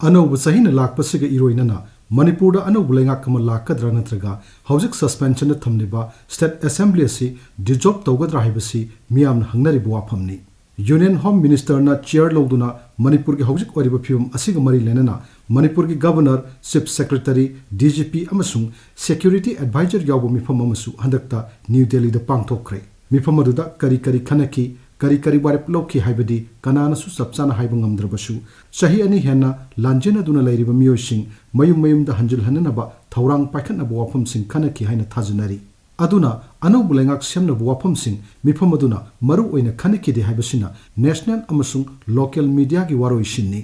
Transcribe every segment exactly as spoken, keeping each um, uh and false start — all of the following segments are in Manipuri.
ꯑꯅꯧꯕ ꯆꯍꯤꯅ ꯂꯥꯛꯄꯁꯤꯒ ꯏꯔꯣꯏꯅꯅ ꯃꯅꯤꯄꯨꯔꯗ ꯑꯅꯧꯕ ꯂꯩꯉꯥꯛ ꯑꯃ ꯂꯥꯛꯀꯗ꯭ꯔꯥ ꯅꯠꯇ꯭ꯔꯒ ꯍꯧꯖꯤꯛ suspensionꯗ ꯊꯝꯂꯤꯕ state assembly ꯑꯁꯤ dissolve ꯇꯧꯒꯗ꯭ꯔꯥ ꯍꯥꯏꯕꯁꯤ ꯃꯤꯌꯥꯝꯅ ꯍꯪꯅꯔꯤꯕ ꯋꯥꯐꯝꯅꯤ꯫ Union Home Ministerꯅ chair ꯂꯧꯗꯨꯅ ꯃꯅꯤꯄꯨꯔꯒꯤ ꯍꯧꯖꯤꯛ ꯑꯣꯏꯔꯤꯕ ꯐꯤꯕꯝ ꯑꯁꯤꯒ ꯃꯔꯤ ꯂꯩꯅꯅ ꯃꯅꯤꯄꯨꯔꯒꯤ Governor, Chief Secretary, DGP ꯑꯃꯁꯨꯡ Security Advisor ꯌꯥꯎꯕ ꯃꯤꯐꯝ ꯑꯃꯁꯨ ꯍꯟꯗꯛꯇ ꯅ꯭ꯌꯨ ꯗꯦꯜꯂꯤꯗ ꯄꯥꯡꯊꯣꯛꯈ꯭ꯔꯦ꯫ ꯃꯤꯐꯝ ꯑꯗꯨꯗ ꯀꯔꯤ ꯀꯔꯤ ꯈꯟꯅꯈꯤ, ꯀꯔꯤ ꯀꯔꯤ ꯋꯥꯔꯦꯞ ꯂꯧꯈꯤ ꯍꯥꯏꯕꯗꯤ ꯀꯅꯥꯅꯁꯨ ꯆꯞ ꯆꯥꯅ ꯍꯥꯏꯕ ꯉꯝꯗ꯭ꯔꯕꯁꯨ, ꯆꯍꯤ ꯑꯅꯤ ꯍꯦꯟꯅ ꯂꯥꯟꯖꯦꯟꯅꯗꯨꯅ ꯂꯩꯔꯤꯕ ꯃꯤꯑꯣꯏꯁꯤꯡ ꯃꯌꯨꯝ ꯃꯌꯨꯝꯗ ꯍꯟꯖꯤꯜꯍꯟꯅꯅꯕ ꯊꯧꯔꯥꯡ ꯄꯥꯏꯈꯠꯅꯕ ꯋꯥꯐꯝꯁꯤꯡ ꯈꯟꯅꯈꯤ ꯍꯥꯏꯅ ꯊꯥꯖꯅꯔꯤ꯫ ꯑꯗꯨꯅ ꯑꯅꯧꯕ ꯂꯩꯉꯥꯛ ꯁꯦꯝꯅꯕ ꯋꯥꯐꯝꯁꯤꯡ ꯃꯤꯐꯝ ꯑꯗꯨꯅ ꯃꯔꯨ ꯑꯣꯏꯅ ꯈꯟꯅꯈꯤꯗꯦ ꯍꯥꯏꯕꯁꯤꯅ national ꯑꯃꯁꯨꯡ local mediaꯒꯤ ꯋꯥꯔꯣꯏꯁꯤꯟꯅꯤ꯫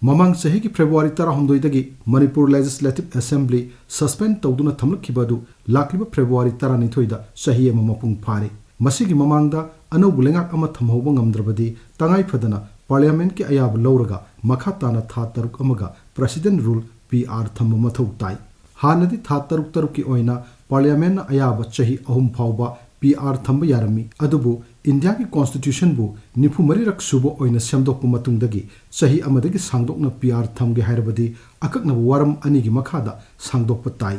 ꯃꯃꯥꯡ ꯆꯍꯤꯒꯤ February ꯇꯔꯥꯍꯨꯝꯗꯣꯏꯗꯒꯤ Manipur Legislative Assembly suspend ꯇꯧꯗꯨꯅ ꯊꯝꯂꯛꯈꯤꯕ ꯑꯗꯨ ꯂꯥꯛꯂꯤꯕ February ꯇꯔꯥꯅꯤꯊꯣꯏꯗ ꯆꯍꯤ ꯑꯃ ꯃꯄꯨꯡ ꯐꯥꯔꯦ꯫ ꯃꯁꯤꯒꯤ ꯃꯃꯥꯡꯗ ꯑꯅꯧꯕ ꯂꯩꯉꯥꯛ ꯑꯃ ꯊꯝꯍꯧꯕ ꯉꯝꯗ꯭ꯔꯕꯗꯤ ꯇꯉꯥꯏ ꯐꯗꯅ Parliamentꯀꯤ ꯑꯌꯥꯕ ꯂꯧꯔꯒ ꯃꯈꯥ ꯇꯥꯅ ꯊꯥ ꯇꯔꯨꯛ ꯑꯃꯒ President Rule, PR, ꯊꯝꯕ ꯃꯊꯧ ꯇꯥꯏ꯫ ꯍꯥꯟꯅꯗꯤ ꯊꯥ ꯇꯔꯨꯛ ꯇꯔꯨꯛꯀꯤ ꯑꯣꯏꯅ Parliamentꯅ ꯑꯌꯥꯕ ꯆꯍꯤ ꯑꯍꯨꯝ ꯐꯥꯎꯕ PR ꯊꯝꯕ ꯌꯥꯔꯝꯃꯤ, ꯑꯗꯨꯕꯨ ꯏꯟꯗꯤꯌꯥꯒꯤ Constitutionꯕꯨ ꯅꯤꯐꯨ ꯃꯔꯤꯔꯛ ꯁꯨꯕ ꯑꯣꯏꯅ ꯁꯦꯝꯗꯣꯛꯄ ꯃꯇꯨꯡꯗꯒꯤ ꯆꯍꯤ ꯑꯃꯗꯒꯤ ꯁꯥꯡꯗꯣꯛꯅ PR ꯊꯝꯒꯦ ꯍꯥꯏꯔꯕꯗꯤ ꯑꯀꯛꯅꯕ ꯋꯥꯔꯝ ꯑꯅꯤꯒꯤ ꯃꯈꯥꯗ ꯁꯥꯡꯗꯣꯛꯄ ꯇꯥꯏ꯫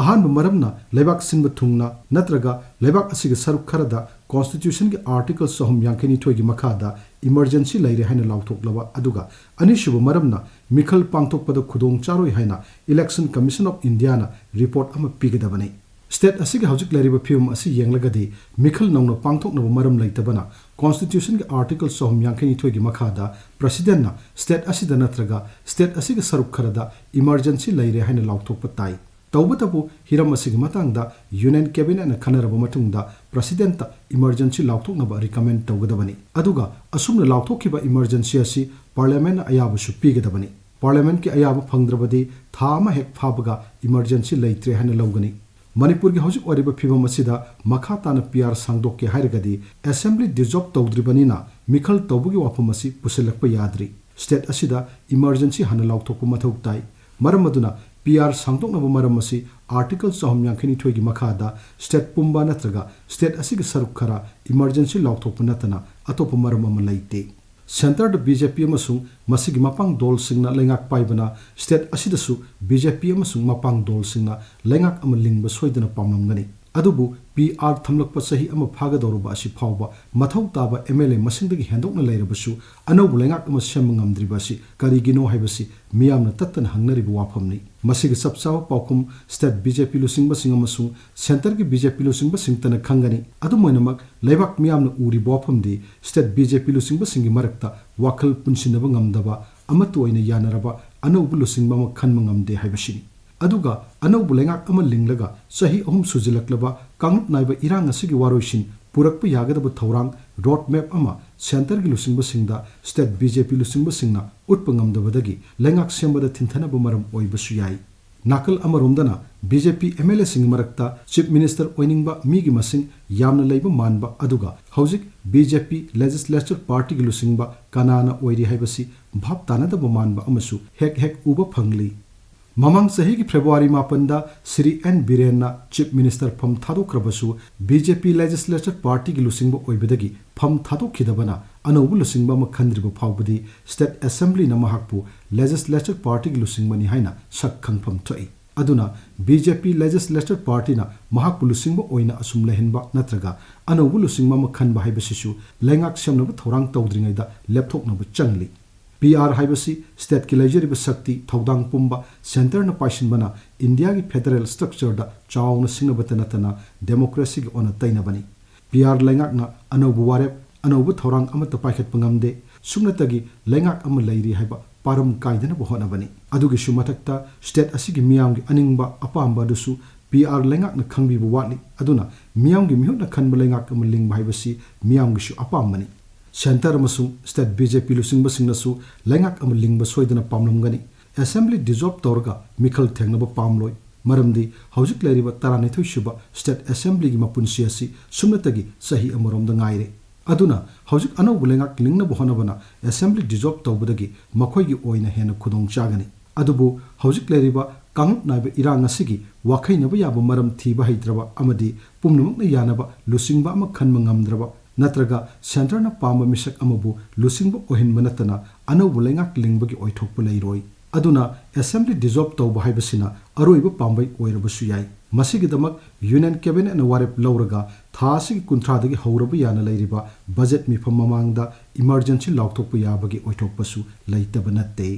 ꯑꯍꯥꯟꯕ ꯃꯔꯝꯅ ꯂꯩꯕꯥꯛ ꯁꯤꯟꯕ ꯊꯨꯡꯅ ꯅꯠꯇ꯭ꯔꯒ ꯂꯩꯕꯥꯛ ꯑꯁꯤꯒꯤ ꯁꯔꯨꯛ ꯈꯔꯗ Constitutionꯒꯤ Article ꯆꯍꯨꯝ ꯌꯥꯡꯈꯩ ꯅꯤꯊꯣꯏꯒꯤ ꯃꯈꯥꯗ emergency ꯂꯩꯔꯦ ꯍꯥꯏꯅ ꯂꯥꯎꯊꯣꯛꯂꯕ, ꯑꯗꯨꯒ ꯑꯅꯤꯁꯨꯕ ꯃꯔꯝꯅ ꯃꯤꯈꯜ ꯄꯥꯡꯊꯣꯛꯄꯗ ꯈꯨꯗꯣꯡ ꯆꯥꯔꯣꯏ ꯍꯥꯏꯅ Election Commission of Indiaꯅ report ꯑꯃ ꯄꯤꯒꯗꯕꯅꯤ꯫ State ꯑꯁꯤꯒꯤ ꯍꯧꯖꯤꯛ ꯂꯩꯔꯤꯕ ꯐꯤꯕꯝ ꯑꯁꯤ ꯌꯦꯡꯂꯒꯗꯤ ꯃꯤꯈꯜ ꯅꯧꯅ ꯄꯥꯡꯊꯣꯛꯅꯕ ꯃꯔꯝ ꯂꯩꯇꯕꯅ Constitutionꯒꯤ Article ꯆꯍꯨꯝ ꯌꯥꯡꯈꯩ ꯅꯤꯊꯣꯏꯒꯤ ꯃꯈꯥꯗ Presidentꯅ state ꯑꯁꯤꯗ ꯅꯠꯇ꯭ꯔꯒ state ꯑꯁꯤꯒꯤ ꯁꯔꯨꯛ ꯈꯔꯗ emergency ꯂꯩꯔꯦ ꯍꯥꯏꯅ ꯂꯥꯎꯊꯣꯛꯄ ꯇꯥꯏ꯫ ꯇꯧꯕꯇꯕꯨ ꯍꯤꯔꯝ ꯑꯁꯤꯒꯤ ꯃꯇꯥꯡꯗ Union Cabinetꯅ ꯈꯟꯅꯔꯕ ꯃꯇꯨꯡꯗ Presidentꯇ emergency ꯂꯥꯎꯊꯣꯛꯅꯕ recommend ꯇꯧꯒꯗꯕꯅꯤ꯫ ꯑꯗꯨꯒ ꯑꯁꯨꯝꯅ ꯂꯥꯎꯊꯣꯛꯈꯤꯕ emergency ꯑꯁꯤ Parliamentꯅ ꯑꯌꯥꯕꯁꯨ ꯄꯤꯒꯗꯕꯅꯤ꯫ Parliamentꯀꯤ ꯑꯌꯥꯕ ꯐꯪꯗ꯭ꯔꯕꯗꯤ ꯊꯥ ꯑꯃ ꯍꯦꯛ ꯐꯥꯕꯒ emergency ꯂꯩꯇ꯭ꯔꯦ ꯍꯥꯏꯅ ꯂꯧꯒꯅꯤ꯫ ꯃꯅꯤꯄꯨꯔꯒꯤ ꯍꯧꯖꯤꯛ ꯑꯣꯏꯔꯤꯕ ꯐꯤꯕꯝ ꯑꯁꯤꯗ ꯃꯈꯥ ꯇꯥꯅ PR ꯁꯥꯡꯗꯣꯛꯀꯦ ꯍꯥꯏꯔꯒꯗꯤ Assembly dissolve ꯇꯧꯗ꯭ꯔꯤꯕꯅꯤꯅ ꯃꯤꯈꯜ ꯇꯧꯕꯒꯤ ꯋꯥꯐꯝ ꯑꯁꯤ ꯄꯨꯁꯤꯜꯂꯛꯄ ꯌꯥꯗ꯭ꯔꯤ꯫ State ꯑꯁꯤꯗ emergency ꯍꯥꯟꯅ ꯂꯥꯎꯊꯣꯛꯄ ꯃꯊꯧ ꯇꯥꯏ꯫ ꯃꯔꯝ ꯑꯗꯨꯅ PR ꯁꯥꯡꯗꯣꯛꯅꯕ ꯃꯔꯝ ꯑꯁꯤ Article ꯆꯍꯨꯝ ꯌꯥꯡꯈꯩ ꯅꯤꯊꯣꯏꯒꯤ ꯃꯈꯥꯗ state ꯄꯨꯝꯕ ꯅꯠꯇ꯭ꯔꯒ state ꯑꯁꯤꯒꯤ ꯁꯔꯨꯛ ꯈꯔ emergency ꯂꯥꯎꯊꯣꯛꯄ ꯅꯠꯇꯅ ꯑꯇꯣꯞꯄ ꯃꯔꯝ ꯑꯃ ꯂꯩꯇꯦ꯫ ꯁꯦꯟꯇꯔꯗ ꯕꯤ ꯖꯦ ꯄꯤ ꯑꯃꯁꯨꯡ ꯃꯁꯤꯒꯤ ꯃꯄꯥꯡ ꯗꯣꯜꯁꯤꯡꯅ ꯂꯩꯉꯥꯛ ꯄꯥꯏꯕꯅ ꯁ꯭ꯇꯦꯠ ꯑꯁꯤꯗꯁꯨ ꯕꯤ ꯖꯦ ꯄꯤ ꯑꯃꯁꯨꯡ ꯃꯄꯥꯡ ꯗꯣꯜꯁꯤꯡꯅ ꯂꯩꯉꯥꯛ ꯑꯃ ꯂꯤꯡꯕ ꯁꯣꯏꯗꯅ ꯄꯥꯝꯂꯝꯒꯅꯤ꯫ ꯑꯗꯨꯕꯨ ꯄꯤ ꯑꯥꯔ ꯊꯝꯂꯛꯄ ꯆꯍꯤ ꯑꯃ ꯐꯥꯒꯗꯧꯔꯕ ꯑꯁꯤ ꯐꯥꯎꯕ ꯃꯊꯧ ꯇꯥꯕ ꯑꯦꯝ ꯑꯦꯜ ꯑꯦ ꯃꯁꯤꯡꯗꯒꯤ ꯍꯦꯟꯗꯣꯛꯅ ꯂꯩꯔꯕꯁꯨ ꯑꯅꯧꯕ ꯂꯩꯉꯥꯛ ꯑꯃ ꯁꯦꯝꯕ ꯉꯝꯗ꯭ꯔꯤꯕ ꯑꯁꯤ ꯀꯔꯤꯒꯤꯅꯣ ꯍꯥꯏꯕꯁꯤ ꯃꯤꯌꯥꯝꯅ ꯇꯠꯇꯅ ꯍꯪꯅꯔꯤꯕ ꯋꯥꯐꯝꯅꯤ꯫ ꯃꯁꯤꯒꯤ ꯆꯞ ꯆꯥꯕ ꯄꯥꯎꯈꯨꯝ ꯁ꯭ꯇꯦꯠ ꯕꯤ ꯖꯦ ꯄꯤ ꯂꯨꯆꯤꯡꯕꯁꯤꯡ ꯑꯃꯁꯨꯡ ꯁꯦꯟꯇꯔꯒꯤ ꯕꯤ ꯖꯦ ꯄꯤ ꯂꯨꯆꯤꯡꯕꯁꯤꯡꯇꯅ ꯈꯪꯒꯅꯤ꯫ ꯑꯗꯨꯝ ꯑꯣꯏꯅꯃꯛ, ꯂꯩꯕꯥꯛ ꯃꯤꯌꯥꯝꯅ ꯎꯔꯤꯕ ꯋꯥꯐꯝꯗꯤ ꯁ꯭ꯇꯦꯠ ꯕꯤ ꯖꯦ ꯄꯤ ꯂꯨꯆꯤꯡꯕꯁꯤꯡꯒꯤ ꯃꯔꯛꯇ ꯋꯥꯈꯜ ꯄꯨꯟꯁꯤꯟꯅꯕ ꯉꯝꯗꯕ, ꯑꯃꯠꯇ ꯑꯣꯏꯅ ꯌꯥꯅꯔꯕ ꯑꯅꯧꯕ ꯂꯨꯆꯤꯡꯕ ꯑꯃ ꯈꯟꯕ ꯉꯝꯗꯦ ꯍꯥꯏꯕꯁꯤꯅꯤ꯫ ꯑꯗꯨꯒ ꯑꯅꯧꯕ ꯂꯩꯉꯥꯛ ꯑꯃ ꯂꯤꯡꯂꯒ ꯆꯍꯤ ꯑꯍꯨꯝ ꯁꯨꯖꯤꯜꯂꯛꯂꯕ ꯀꯥꯡꯂꯨꯞ ꯅꯥꯏꯕ ꯏꯔꯥꯡ ꯑꯁꯤꯒꯤ ꯋꯥꯔꯣꯏꯁꯤꯟ ꯄꯨꯔꯛꯄ ꯌꯥꯒꯗꯕ ꯊꯧꯔꯥꯡ, ꯔꯣꯗ ꯃꯦꯞ ꯑꯃ ꯁꯦꯟꯇꯔꯒꯤ ꯂꯨꯆꯤꯡꯕꯁꯤꯡꯗ ꯁ꯭ꯇꯦꯠ ꯕꯤ ꯖꯦ ꯄꯤ ꯂꯨꯆꯤꯡꯕꯁꯤꯡꯅ ꯎꯠꯄ ꯉꯝꯗꯕꯗꯒꯤ ꯂꯩꯉꯥꯛ ꯁꯦꯝꯕꯗ ꯊꯤꯟꯊꯅꯕ ꯃꯔꯝ ꯑꯣꯏꯕꯁꯨ ꯌꯥꯏ꯫ ꯅꯥꯀꯜ ꯑꯃꯔꯣꯝꯗꯅ, B J P M L ꯑꯦꯁꯤꯡꯒꯤ ꯃꯔꯛꯇ ꯆꯤꯐ ꯃꯤꯅꯤꯁꯇꯔ ꯑꯣꯏꯅꯤꯡꯕ ꯃꯤꯒꯤ ꯃꯁꯤꯡ ꯌꯥꯝꯅ ꯂꯩꯕ ꯃꯥꯟꯕ, ꯑꯗꯨꯒ ꯍꯧꯖꯤꯛ ꯕꯤ ꯖꯦ ꯄꯤ ꯂꯦꯖꯤꯁꯂꯦꯆꯔ ꯄꯥꯔꯇꯤꯒꯤ ꯂꯨꯆꯤꯡꯕ ꯀꯅꯥꯅ ꯑꯣꯏꯔꯤ ꯍꯥꯏꯕꯁꯤ ꯚꯥꯞ ꯇꯥꯅꯗꯕ ꯃꯥꯟꯕ ꯑꯃꯁꯨ ꯍꯦꯛ ꯍꯦꯛ ꯎꯕ ꯐꯪꯂꯤ꯫ ꯃꯃꯥꯡ ꯆꯍꯤꯒꯤ ꯐꯦꯕ꯭ꯔꯨꯋꯥꯔꯤ ꯃꯥꯄꯟꯗ ꯁ꯭ꯔꯤ ꯑꯦꯟ ꯕꯤꯔꯦꯟꯅ ꯆꯤꯐ ꯃꯤꯅꯤꯁꯇꯔ ꯐꯝ ꯊꯥꯗꯣꯛꯈ꯭ꯔꯕꯁꯨ, ꯕꯤ ꯖꯦ ꯄꯤ ꯂꯦꯖꯤꯁꯂꯦꯆꯔ ꯄꯥꯔꯇꯤꯒꯤ ꯂꯨꯆꯤꯡꯕ ꯑꯣꯏꯕꯗꯒꯤ ꯐꯝ ꯊꯥꯗꯣꯛꯈꯤꯗꯕꯅ ꯑꯅꯧꯕ ꯂꯨꯆꯤꯡꯕ ꯑꯃ ꯈꯟꯗ꯭ꯔꯤꯕ ꯐꯥꯎꯕꯗꯤ ꯁ꯭ꯇꯦꯠ ꯑꯦꯁꯦꯝꯕ꯭ꯂꯤꯅ ꯃꯍꯥꯛꯄꯨ ꯂꯦꯖꯤꯁꯂꯦꯆꯔ ꯄꯥꯔꯇꯤꯒꯤ ꯂꯨꯆꯤꯡꯕꯅꯤ ꯍꯥꯏꯅ ꯁꯛ ꯈꯪꯐꯝ ꯊꯣꯛꯏ꯫ ꯑꯗꯨꯅ ꯕꯤ ꯖꯦ ꯄꯤ ꯂꯦꯖꯤꯁꯂꯦꯆꯔ ꯄꯥꯔꯇꯤꯅ ꯃꯍꯥꯛꯄꯨ ꯂꯨꯆꯤꯡꯕ ꯑꯣꯏꯅ ꯑꯁꯨꯝ ꯂꯩꯍꯟꯕ ꯅꯠꯇ꯭ꯔꯒ ꯑꯅꯧꯕ ꯂꯨꯆꯤꯡꯕ ꯑꯃ ꯈꯟꯕ ꯍꯥꯏꯕꯁꯤꯁꯨ ꯂꯩꯉꯥꯛ ꯁꯦꯝꯅꯕ ꯊꯧꯔꯥꯡ ꯇꯧꯗ꯭ꯔꯤꯉꯩꯗ ꯂꯦꯞꯊꯣꯛꯅꯕ ꯆꯪꯂꯤ꯫ ꯄꯤ ꯑꯥꯔ ꯍꯥꯏꯕꯁꯤ ꯁ꯭ꯇꯦꯠꯀꯤ ꯂꯩꯖꯔꯤꯕ ꯁꯛꯇꯤ, ꯊꯧꯗꯥꯡ ꯄꯨꯝꯕ ꯁꯦꯟꯇꯔꯅ ꯄꯥꯏꯁꯤꯟꯕꯅ ꯏꯟꯗꯤꯌꯥꯒꯤ ꯐꯦꯗꯔꯦꯜ ꯁ꯭ꯇ꯭ꯔꯛꯆꯔꯗ ꯆꯥꯎꯅ ꯁꯤꯡꯅꯕꯇ ꯅꯠꯇꯅ ꯗꯦꯃꯣꯀ꯭ꯔꯦꯁꯤꯒꯤ ꯑꯣꯟꯅ ꯇꯩꯅꯕꯅꯤ꯫ ꯄꯤ ꯑꯥꯔ ꯂꯩꯉꯥꯛꯅ ꯑꯅꯧꯕ ꯋꯥꯔꯦꯞ, ꯑꯅꯧꯕ ꯊꯧꯔꯥꯡ ꯑꯃꯠꯇ ꯄꯥꯏꯈꯠꯄ ꯉꯝꯗꯦ꯫ ꯁꯨꯞꯅꯇꯒꯤ ꯂꯩꯉꯥꯛ ꯑꯃ ꯂꯩꯔꯤ ꯍꯥꯏꯕ ꯄꯥꯔꯝ ꯀꯥꯏꯗꯅꯕ ꯍꯣꯠꯅꯕꯅꯤ꯫ ꯑꯗꯨꯒꯤꯁꯨ ꯃꯊꯛꯇ, ꯁ꯭ꯇꯦꯠ ꯑꯁꯤꯒꯤ ꯃꯤꯌꯥꯝꯒꯤ ꯑꯅꯤꯡꯕ ꯑꯄꯥꯝꯕ ꯑꯗꯨꯁꯨ ꯄꯤ ꯑꯥꯔ ꯂꯩꯉꯥꯛꯅ ꯈꯪꯕꯤꯕ ꯋꯥꯠꯂꯤ꯫ ꯑꯗꯨꯅ ꯃꯤꯌꯥꯝꯒꯤ ꯃꯤꯍꯨꯠꯅ ꯈꯟꯕ ꯂꯩꯉꯥꯛ ꯑꯃ ꯂꯤꯡꯕ ꯍꯥꯏꯕꯁꯤ ꯃꯤꯌꯥꯝꯒꯤꯁꯨ ꯑꯄꯥꯝꯕꯅꯤ꯫ ꯁꯦꯟꯇꯔ ꯑꯃꯁꯨꯡ ꯁ꯭ꯇꯦꯠ ꯕꯤ ꯖꯦ ꯄꯤ ꯂꯨꯆꯤꯡꯕꯁꯤꯡꯅꯁꯨ ꯂꯩꯉꯥꯛ ꯑꯃ ꯂꯤꯡꯕ ꯁꯣꯏꯗꯅ ꯄꯥꯝꯂꯝꯒꯅꯤ꯫ ꯑꯦꯁꯦꯝꯕ꯭ꯂꯤ ꯗꯤꯖꯣꯜꯕ ꯇꯧꯔꯒ ꯃꯤꯈꯜ ꯊꯦꯡꯅꯕ ꯄꯥꯝꯂꯣꯏ꯫ ꯃꯔꯝꯗꯤ ꯍꯧꯖꯤꯛ ꯂꯩꯔꯤꯕ ꯇꯔꯥꯅꯤꯊꯣꯏ ꯁꯨꯕ ꯁ꯭ꯇꯦꯠ ꯑꯦꯁꯦꯝꯕ꯭ꯂꯤꯒꯤ ꯃꯄꯨꯟꯁꯤ ꯑꯁꯤ ꯁꯨꯞꯅꯇꯒꯤ ꯆꯍꯤ ꯑꯃꯔꯣꯝꯗ ꯉꯥꯏꯔꯦ꯫ ꯑꯗꯨꯅ ꯍꯧꯖꯤꯛ ꯑꯅꯧꯕ ꯂꯩꯉꯥꯛ ꯂꯤꯡꯅꯕ ꯍꯣꯠꯅꯕꯅ ꯑꯦꯁꯦꯝꯕ꯭ꯂꯤ ꯗꯤꯖꯣꯜꯕ ꯇꯧꯕꯗꯒꯤ ꯃꯈꯣꯏꯒꯤ ꯑꯣꯏꯅ ꯍꯦꯟꯅ ꯈꯨꯗꯣꯡ ꯆꯥꯒꯅꯤ꯫ ꯑꯗꯨꯕꯨ ꯍꯧꯖꯤꯛ ꯂꯩꯔꯤꯕ ꯀꯥꯡꯂꯨꯞ ꯅꯥꯏꯕ ꯏꯔꯥꯡ ꯑꯁꯤꯒꯤ ꯋꯥꯈꯩꯅꯕ ꯌꯥꯕ ꯃꯔꯝ ꯊꯤꯕ ꯍꯩꯇ꯭ꯔꯕ ꯑꯃꯗꯤ ꯄꯨꯝꯅꯃꯛꯅ ꯌꯥꯅꯕ ꯂꯨꯆꯤꯡꯕ ꯑꯃ ꯈꯟꯕ ꯉꯝꯗ꯭ꯔꯕ ꯅꯠꯇ꯭ꯔꯒ centreꯅ ꯄꯥꯝꯕ ꯃꯤꯁꯛ ꯑꯃꯕꯨ ꯂꯨꯆꯤꯡꯕ ꯑꯣꯏꯍꯟꯕ ꯅꯠꯇꯅ ꯑꯅꯧꯕ ꯂꯩꯉꯥꯛ ꯂꯤꯡꯕꯒꯤ ꯑꯣꯏꯊꯣꯛꯄ ꯂꯩꯔꯣꯏ꯫ ꯑꯗꯨꯅ assembly dissolve ꯇꯧꯕ ꯍꯥꯏꯕꯁꯤꯅ ꯑꯔꯣꯏꯕ ꯄꯥꯝꯕꯩ ꯑꯣꯏꯔꯕꯁꯨ ꯌꯥꯏ꯫ ꯃꯁꯤꯒꯤꯗꯃꯛ Union Cabinetꯅ ꯋꯥꯔꯦꯞ ꯂꯧꯔꯒ ꯊꯥ ꯑꯁꯤꯒꯤ ꯀꯨꯟꯊ꯭ꯔꯥꯗꯒꯤ ꯍꯧꯔꯕ ꯌꯥꯅ ꯂꯩꯔꯤꯕ budget ꯃꯤꯐꯝ ꯃꯃꯥꯡꯗ emergency ꯂꯥꯎꯊꯣꯛꯄ ꯌꯥꯕꯒꯤ ꯑꯣꯏꯊꯣꯛꯄꯁꯨ ꯂꯩꯇꯕ ꯅꯠꯇꯦ꯫